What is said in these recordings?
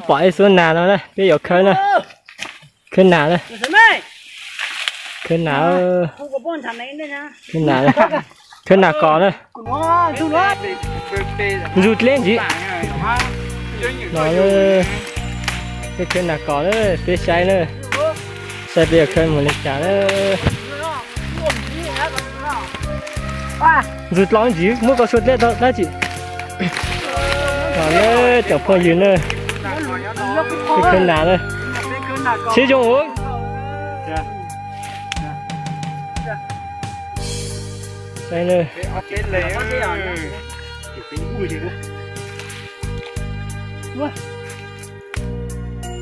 Pom ib xub nas no na, peb yuav khawb na. Khawb nas na. Khawb nas. Khawb nas, khawb nas kos na. Ntxug dleb ntsis. No, peb khawb nas kos na, peb saib na. Saib peb yuav khawb mus li cas na. Ntxug dleb ntsis, muab koj sua dleb tau dab tsi. No na, tsoom phooj ywg na, peb khawb nas na. Siab zoo. Saib na.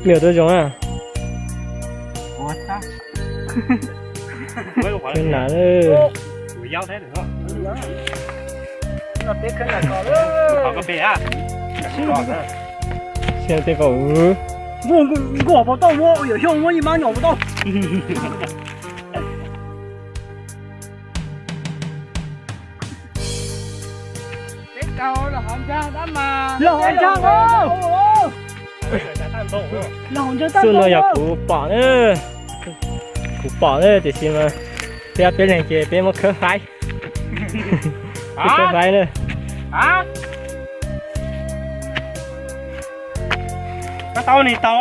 Me nyuam tuaj zoo na. Khawb nas. Siab tej kaum. Nkauj puas tau, muab yawm xyoo muab ib mab nyuam puas tau. Los hauv ntsaag, los hauv ntsaag. Xub no yog kuv pom na, kuv pom na, tiam sis mas peb ob peb leeg ces peb muab khawb faib. Peb khawb faib na. Koj tau ni tau.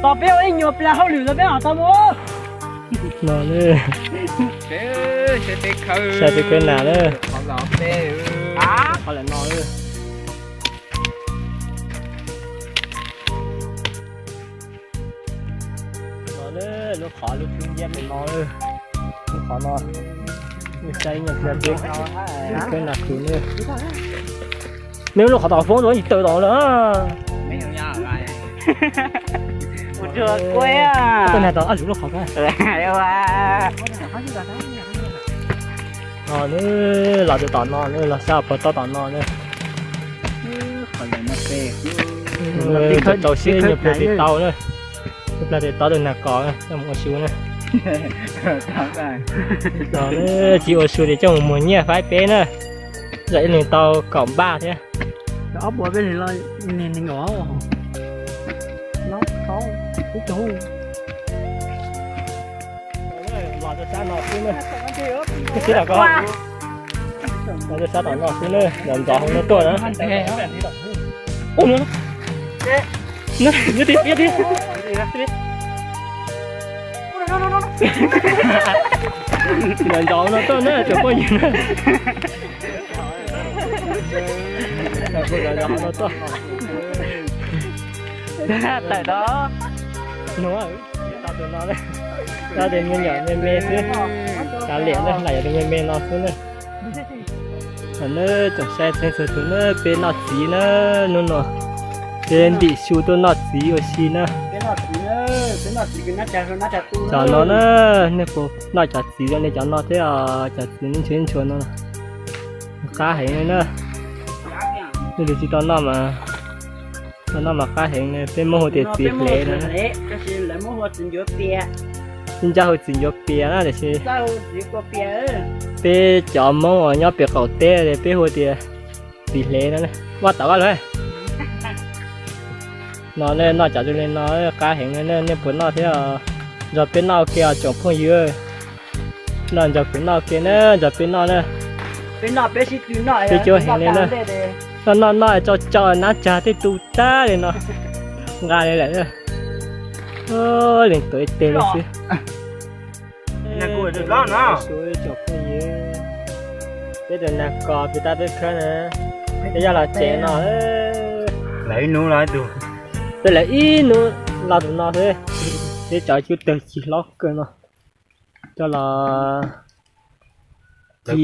Tos peb ua ib nyuag pliag hauj lwm los peb mam tau mus. No na. Saib peb khawb nas na. Qhov lawm no. No na, lub qhov lub tswb ntiab pem no. Lub qhov no, lub saib nyuag pliag peb khawb nas khwv na. Neb lub qhov tom foob rau ib tawm tom lawm. Tus nag tau ob lub qhov ka. No na, los rau tom no na, los sab puag tom no na. Tau siab nyuag pliag tes tau na. Nyuag pliag tes tau tus nag kos na, coj mus ua su na. Tsis ua su ces coj mus muag nyiaj faib peb na. Zam ib leeg tau kaum npaj thiab. Los rau sab no xwb na. Los rau sab tom no xwb na, los ntxov hauv no tuaj na. Ub, no, no, no, los ntxov hauv no tuaj na, tsoom phooj ywg na. Tawm no. Tab tus me nyuam me me xwb. Kav liam na, lam yog tus me me no xwb na. Nawb, tsoom saib txhua tus na, peb noj txiv na, hnub no peb ntim su tuaj noj txiv ua si na. Cov no na, nej puas noj cov txiv zoo li cov no thiab os? Cov txiv ntshua ntshua no qab heev li na. Nej tsis tau noj mas, tau noj mas qab heev li. Peb Hmoob hu tias txiv hlev no. Peb ntsab hu txiv ncuav pias na, tiam sis peb cov Hmoob uas nyob pem qaum teb peb hu tias txiv hlev no. Vaj tam vaj lug. No nej noj cov zoo li no qab heev li na, nej puas noj thiab? Nrog peb noj ua ke os tsoom phooj ywg. Noj nrog kuv noj ua ke na, nrog peb noj na. Peb cuab heev li na. Noj noj noj tsau tsau nab tsag tej tu tag li no. Nqa li lawm na. Leej tuam ib teg li xwb. Peb tus nag kos pem tab peb khawb na, peb yog los tsev no. Peb lawv ib hnub los tus no xwb, peb cov cub tawg ci hlob kawg no. Coj los, peb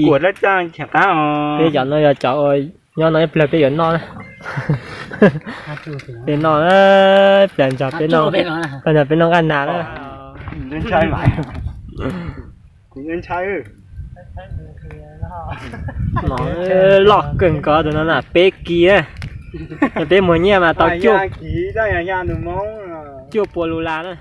cov no yog cov uas nyob no ib pliag peb yuav noj na. Peb noj, pliag nrog peb noj, pliag nrog peb noj nqaij nas na. Loj kawg nkaus tus no na, peb kis na. Yog peb muag nyiaj mas tau cuaj, cuaj pua lus las na.